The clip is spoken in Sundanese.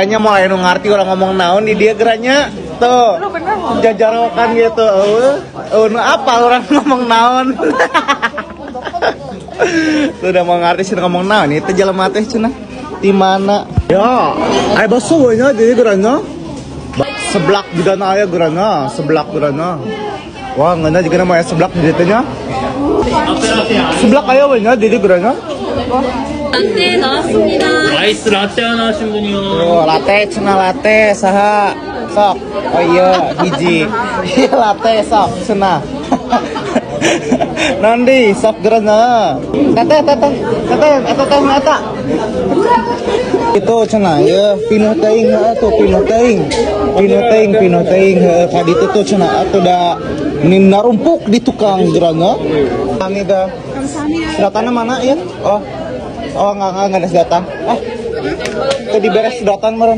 Kayaknya mulai nu ngarti orang ngomong naon di dia geranya tuh jajarokan gitu, eueuh eueuh nu apa orang ngomong naon. Sudah mau ngarti sih ngomong naon itu jelema teh cenah di mana ya. Aya bakso we nya di geranya, seblak juga na aya geranya, seblak geranya. Wah, ngeunah juga namanya seblak di ditu nya. Seblak aya we nya di dieu geranya. 라떼 나왔습니다. 아이스 라떼 하나 하신 분이요. Oh, latte cenah, latte saha? Sok. Oh iya, hiji. Iya, latte sok cenah. Nandi sok gerana. Teteh, teteh, teteh, eta teh eta. Itu cenah ya, pinuh teuing heuh tuh, pinuh teuing. Pinuh teuing, pinuh teuing heuh ka ditu tuh cenah atuh da narumpuk di tukang gerana. Kami dah. Sedotannya mana ya? Oh. Oh, enggak ada sedotan. Eh, tadi beres sedotan meren.